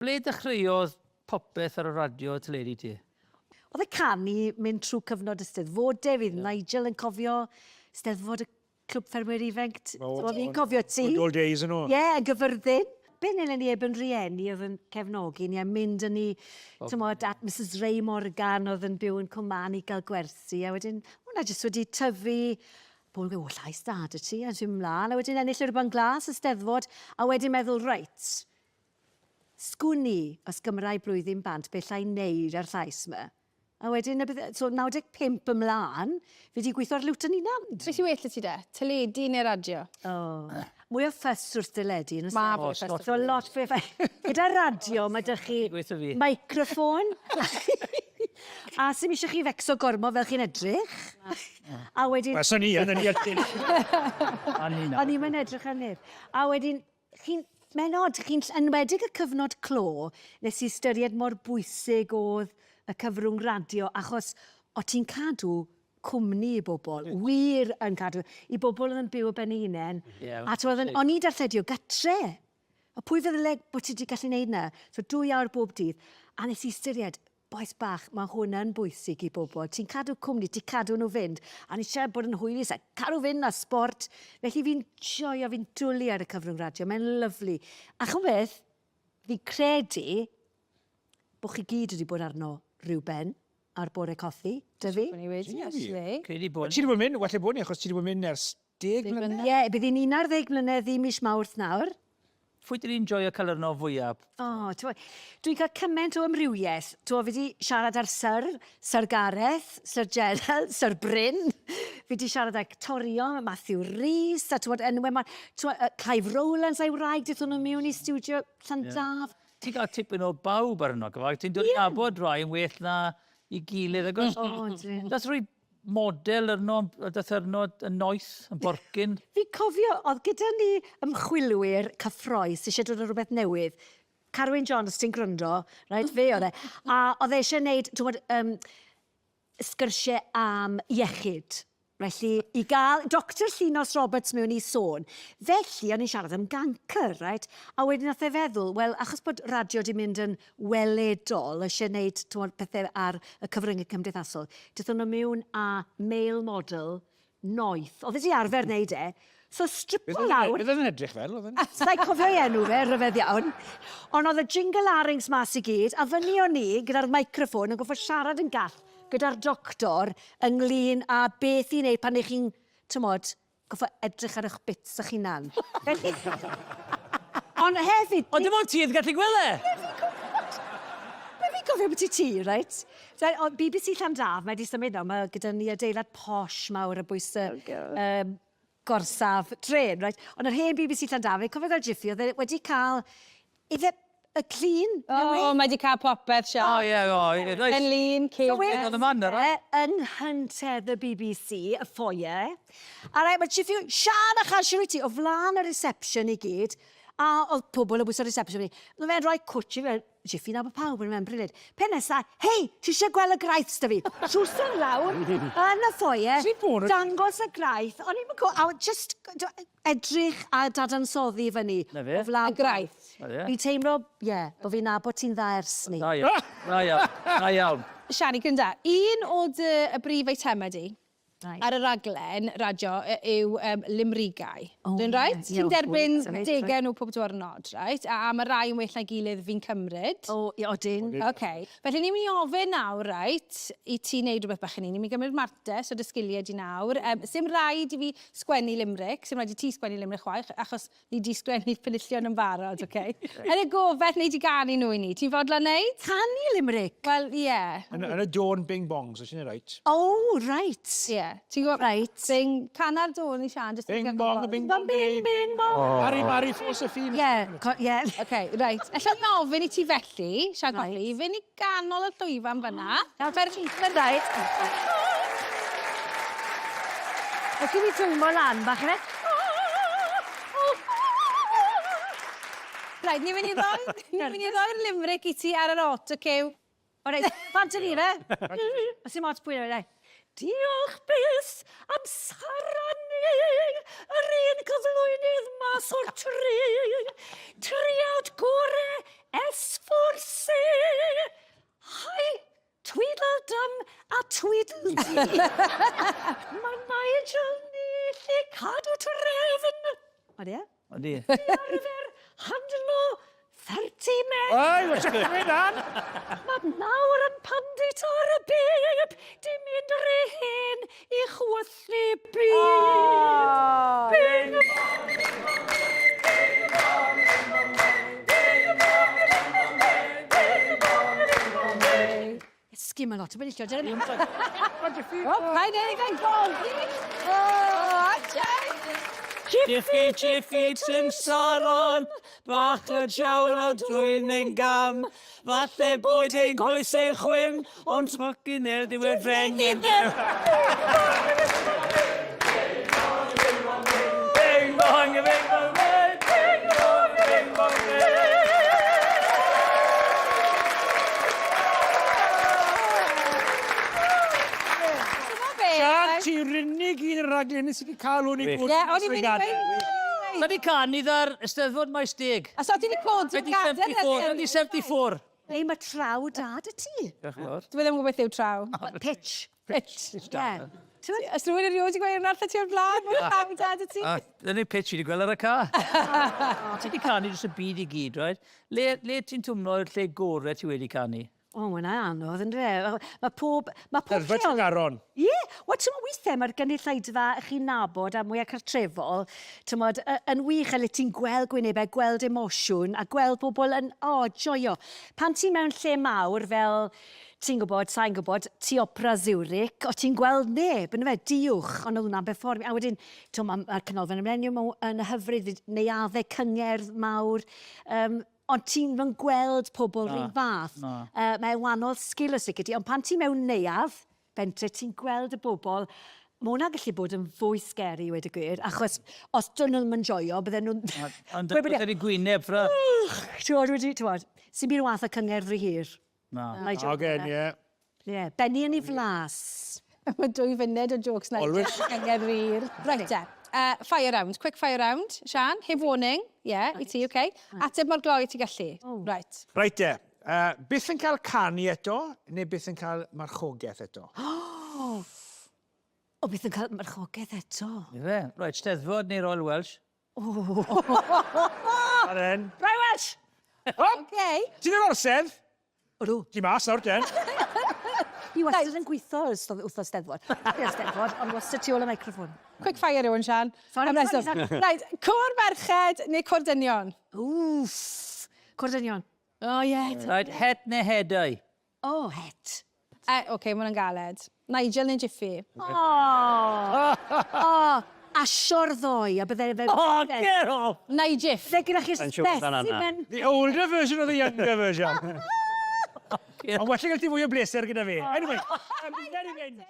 Ble dechreuodd popeth ar y radio a teledu ti? Oedd y canu mynd trwy cyfnod y Steddfodau, fydd Nigel yn cofio Steddfod y Clwb Ffermwyr Ifanc, t'mo' fi'n cofio ti. Good old days yn ôl. Ie, yn Gyfyrddin. Be' nelen ni heb 'yn rhieni oedd yn cefnogi ni a mynd â ni, t'mod, at Misus Ray Morgan oedd yn byw yn Cwmann i ga'l gwersi a wedyn ma' wnna jyst wedi tyfu pobl yn gweud, o llais da 'da ti, a ti'n mynd mlan a wedyn ennill y Rhuban Glas y Steddfod a wedyn meddwl reit, Sgwn i, os gymra i blwyddyn bant, be llai neud â'r llais 'ma? A wedyn, y bydde, so 95 ymlaen, fi 'di gweithio ar liwt yn hunan. Beth sy'n well 'da ti de? Teledu neu radio? O, mwy o ffys wrth deledu, yn oes e? Ma' fwy o ffys wrth So lot fwy o ffys. Gyda radio, ma' 'da chi microffon, a sim eisiau chi fecso gormod fel chi'n edrych. A wedyn... Wel, so ni yn, yn i O'n i'm yn edrych ar neb. A wedyn, Chi'n... Mae'n od, chi'n... Enwedig y cyfnod clo, nes i ystyried mor bwysig oedd y cyfrwng radio, achos o' ti'n cadw cwmni i bobl, wir yn cadw, i bobl oedd yn byw ar ben eu hunain. Ie. A t'mod, o'n o'n i'n darlledu o gatre. A pwy feddyle bod ti 'di gallu neud 'na? So dwy awr bob dydd. A nes i ystyried, Bois bach, mae hwn yn bwysig i bobl. Ti'n cadw cwmni, ti'n cadw nhw fynd. A ni eisiau bod yn hwylus a cadw fynd a sport. Felly fi'n joio, fi'n dwlu ar y cyfrwng radio. Mae'n lyfli. A ch'mod beth? Fi'n credu bod chi gyd wedi bod arno rhyw ben ar Bore Cothi, dy fi? O'n i wedi, actually. Credu bod... Ti wedi bod yn mynd, walle bod ni, achos ti wedi bod yn mynd ers 10 mlynedd? Ie, bydd hi'n 11 mlynedd i mis Mawrth nawr. Phwy ti'n enjoio cael arno fwyaf? O, t'mo', dwi'n cael cymaint o amrywiaeth. T'mo', fi 'di siarad â'r Syr, Syr Gareth, Syr Gerald, Syr Bryn. Fi 'di siarad â actorion, Matthew Rhys, a t'mod, enwe ma', t'mo', yy Clive Rowlands a'i wraig, dethon nhw mewn i stiwdio Llandaf. Ti'n cael tipyn o bawb arno, cyfag. Ti'n dod i nabod rai yn well na i gilydd. Ac oes... O, ydyn. Dath rhoi model arno, dath arno yn noeth, yn borcyn. Fi'n cofio, oedd gyda ni ymchwilwyr cyffrous eisiau dod â rhywbeth newydd. Carwyn John, os ti'n gwrando, reit, fe oedd e. A oedd e eisiau gwneud, ti'n gwybod, um, sgyrsiau am iechyd. Felly, i gael Doctor Llinos Roberts mewn i sôn. Felly, o'n i'n siarad am gancr, reit? A wedyn nath e feddwl, wel, achos bod radio 'di mynd yn weledol, eisiau gwneud, t'mod, pethe ar y cyfryngau cymdeithasol, daethon nhw mewn â male model noeth. Oedd e 'di arfer wneud e. So stripo lawr... Beth oedd e'n edrych fel? Oedd e'n... Sa i'n cofio ei enw fe, rhyfedd iawn. Ond oedd y jingle larynx mas i gyd, a fyny o'n i gyda'r microffon yn gorfod siarad yn gall gyda'r doctor ynglyn â beth i wneud pan 'y chi'n, t'mod, Goffa edrych ar eich bits ych hunan. Felly... Ond hefyd... Ond dim ond ti oedd gallu gweld e! Be fi'n gwybod? Be fi'n cofio ambiti ti, reit? So, o, BBC Llandaf, mae 'di symud nawr, mae gyda ni adeilad posh mawr ar bwys y um, gorsaf trên, reit? Ond yr hen BBC Llandaf, fi'n cofio gweld Jiffy, oedd e wedi cael... Ife y clun newydd? O, mae 'di cael popeth, Siân. O, ie, o, ie, reit. Pen lun, ceg. So Oedd y man ar Yng nghyntedd y BBC, y foyer. A reit, mae Jiffy, Siân a Chan, siwr wyt ti, o flaen y reception i gyd. A oedd pobl o bwys y reception fi. Mae fe'n rhoi cwtsh i fe, Jiffy nabod pawb, yn fe'n brilliant. Pen nesa, hei, ti eisiau gweld y graith 'sda fi? Trwsiodd lawr, yn y foyer, dangos y graith. O'n i'm yn co-, a just, edrych a dadansoddi fyny. 'Na fe. O flan... Y graith. 'Na fe. Fi'n teimlo, ie, bo fi'n nabod ti'n dda ers 'ny. Da iawn. Da iawn. Da iawn. Siani, granda. Un o dy y brif eitemau di Reit. ar y raglen radio yw yym limrigau. O ie. Dwi'n reit? Ie, Ti'n derbyn degau nhw pob diwrnod, reit? A a ma' rai yn well na'i gilydd fi'n cymryd. O, ie, odyn. Ok. Felly ni'n mynd i ofyn nawr, reit, i ti wneud rhywbeth bach i ni. Ni'n mynd i gymryd mantais o dy sgiliau di nawr. Yym, 'sdim rhaid i fi sgwennu limerick, sim raid i ti sgwennu limerick chwaith, achos ni 'di sgwennu penillion yn barod, oce? Yn y gobaith wnei di ganu nhw i ni. Ti'n fodlon neud? Canu limerick? Wel, ie. Yn, yn y dôn Bing Bong, so ti'n reit. Oh, reit. Ie. Ti'n gwybod... Reit. Bing, cana'r dôn i Siân, jyst i Bing Bong, Bing Bong, Bing, Bing Bong. Oh. Mari, Mari, ffos y ffin. Ie, ie. Oce, reit. Alla i ofyn i ti felly, Siân Cothi, i fynd i ganol y llwyfan fan'na. Nawr, mae'n rhaid. Wrth i mi dwymo lan bach ife? Reit, ni'n mynd i roi, ni'n mynd i roi'r limerick i ti ar yr autocue. O reit, bant â ni ife? Os dim ots pwy yw e. Diolch byth am Sara. Yr un cyflwynydd mas o'r tri, Triawd gore S4C. Hi, Tweedledum a Tweedledee. Mae Nigel ni lle cadw trefn. Odi e? Odi. Arfer handlo 30 men. Oi, what's going on? Mae nawr yn pandit ar y bib, dim mynd rhy hen i chwythu byd. Oh. Bing bong, bing bong, bing bong, bing bong, bing bong, bing bong, bing. Sgim a lot o benillion, Jeremy. O, paid ei gael goffi! O, achai! Jiffy, jiffy, ti'n saron, bach y jawl o drwy'n ein gam. Falle bod ein coes ein chwim, ond fucking hell, di wedi frenin. Bing bong, bing bong, bing bong, bing bong, bing. Sian, ti'n unig un yn rhaglen sydd wedi cael hwn i gwrdd. Ie, o'n i'n mynd i gweud. Sa di canu dda'r Eisteddfod Maes Deg. A so ti wedi cod i'r gader? 1974. Neu mae traw da dy ti. Diolch yn fawr. Dwi ddim yn gwybod beth yw traw. Pitch. Pitch. Ie. Ti'n Os rhywun erioed wedi gweud hwnna wrtho ti o'r blaen, mae'n traw da dy ti. A, dyna'r pitch i wedi gweld ar y ca. Ti wedi canu dros y byd i gyd, right? Le, le ti'n twmlo yw'r lle gorau ti wedi canu? O, mae hwnna'n anodd, yn dwe. Mae pob... Mae pob Derfyd lleol... Tregaron. Ie! Wel, ti'n weithiau mae'r gynulleidfa chi'n nabod a mwyaf cartrefol, ti'n modd, yn wych, a le ti'n gweld gwynebau, gweld emosiwn, a gweld pobl yn, o, oh, joio. Pan ti mewn lle mawr fel, ti'n gwybod, sa'n gwybod, ti Opera Zurich, o ti'n gweld neb, yn fe, diwch, ond oedd hwnna'n berfformio. A wedyn, ti'n mae'r ma Canolfan y Millennium yn hyfryd, neuaddau cyngerdd mawr, ond ti'n yn gweld pobl rhywun fath. Na. Mae'n wahanol sgil os lici di, ond pan ti mewn neuadd, bentre, ti'n gweld y bobl, mae hwnna'n gallu bod yn fwy scary, i weud y gwir, achos os dyn nhw'n mynd joio, bydden nhw'n... Ond bydden nhw'n gwyneb, fra. Ti'n gwybod, wedi, ti'n gwybod, sy'n byd wath y cyngerdd rhy hir. Na. Nigel. Again, ie. Ie, benni yn ei flas. Mae 2 funud o jokes na. Always. Cyngerdd rhy hir. Right te. Fire round, quick fire round. Sian, heb warning. Ie, yeah, i ti, oce. Okay. Ateb mor gloi ti gallu. Oh. Right. Right te. Byth yn cael canu eto, neu byth yn cael marchogaeth eto? O, byth yn cael marchogaeth eto. Ife? Right, Steddfod neu Royal Welsh? Aren. Royal Welsh! Okay. Ti'n yr orsedd? Odw. Ti mas nawr, ten. Fi wastad yn gweithio wrth Steddfod. I'r Steddfod, ond wastad tu ôl y microffon. Quick fire yw Sian. Sorry, Am sorry, reswm. sorry. Right, côr merched neu côr dynion? Wff. Côr dynion. Oh, yeah. Right, het neu hedau? O, oh, het. Oce, okay, mae hwnna'n galed. Nigel neu Jiffy? O! O, asio'r ddoi, a bydde... fe... Oh, get off! Nigel. Bydde gyda chi Sa'n siŵr amdano hwnna. specimen. The older version or the younger version? Ond well gael ti fwy o bleser gyda fi. Anyway, anyway.